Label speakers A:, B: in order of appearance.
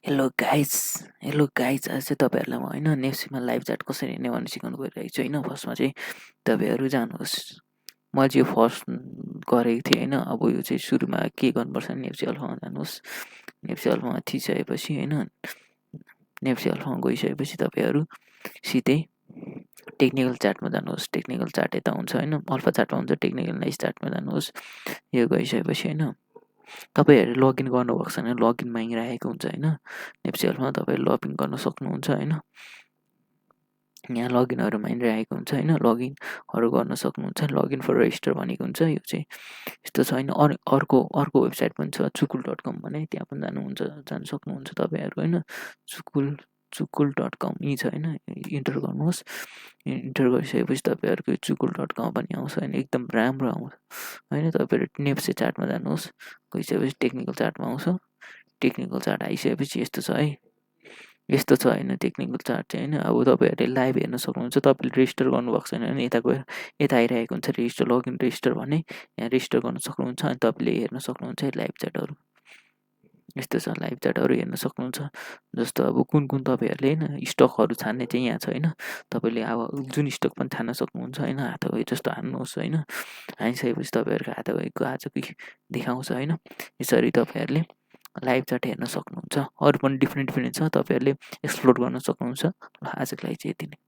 A: Hello guys आज चाहिँ तपाईँहरूलाई म होइन नेप्सीमा लाइभ च्याट कसरी हेर्ने भनेर सिकाउनु गइरहेको छु होइन। फर्स्टमा चाहिँ तपाईँहरू जानुहोस्। मैले चाहिँ फर्स्ट गरेको थिएँ होइन। अब यो चाहिँ सुरुमा के गर्नुपर्छ भने नेप्सी अल्फामा जानुहोस्। नेप्सी अल्फामा थिइसकेपछि होइन, नेप्सी अल्फामा गइसकेपछि तपाईँहरू सिधै टेक्निकल च्याटमा जानुहोस्। टेक्निकल च्याट यता हुन्छ होइन, अल्फा च्याटमा हुन्छ, टेक्निकल नाइस च्याटमा जानुहोस्। यो गइसकेपछि होइन तपाईँहरू लगइन गर्नुभएको छैन, लगइन मागिरहेको हुन्छ होइन। नेप्सी अल्फामा तपाईँहरू लगइन गर्न सक्नुहुन्छ होइन। यहाँ लगइनहरू मागिरहेको हुन्छ होइन, लगइनहरू गर्न सक्नुहुन्छ। लगइन फर रेजिस्टर भनेको हुन्छ। यो चाहिँ यस्तो छ होइन। अर्को वेबसाइट पनि छ चुकुल.com भने, त्यहाँ पनि जानु सक्नुहुन्छ तपाईँहरू होइन। चुकुल.com यी छ होइन, इन्टर गर्नुहोस्। इन्टर गरिसकेपछि तपाईँहरूको चुकुल.com पनि आउँछ होइन, एकदम राम्रो आउँछ होइन। तपाईँहरू नेप्सी च्याटमा जानुहोस्। गइसकेपछि टेक्निकल च्याटमा आउँछ। टेक्निकल च्याट आइसकेपछि यस्तो छ है, यस्तो छ होइन टेक्निकल च्याट चाहिँ होइन। अब तपाईँहरूले लाइभ हेर्न सक्नुहुन्छ। तपाईँले रेजिस्टर गर्नुभएको छैन भने यता आइरहेको हुन्छ रेजिस्टर, लगइन रेजिस्टर भने यहाँ रेजिस्टर गर्न सक्नुहुन्छ अनि तपाईँले हेर्न सक्नुहुन्छ लाइभ च्याटहरू। यस्तो छ, लाइभ च्याटहरू हेर्न सक्नुहुन्छ। जस्तो अब कुन तपाईँहरूले होइन स्टकहरू छान्ने चाहिँ यहाँ छ होइन। तपाईँले अब जुन स्टक पनि छान्न सक्नुहुन्छ होइन। हातगोई जस्तो हान्नुहोस् होइन। हानिसकेपछि तपाईँहरूको हातगोईको आजको देखाउँछ होइन। यसरी तपाईँहरूले लाइभ च्याट हेर्न सक्नुहुन्छ। अरू पनि डिफ्रेन्ट छ, तपाईँहरूले एक्सप्लोर गर्न सक्नुहुन्छ। आजको लागि चाहिँ यति नै।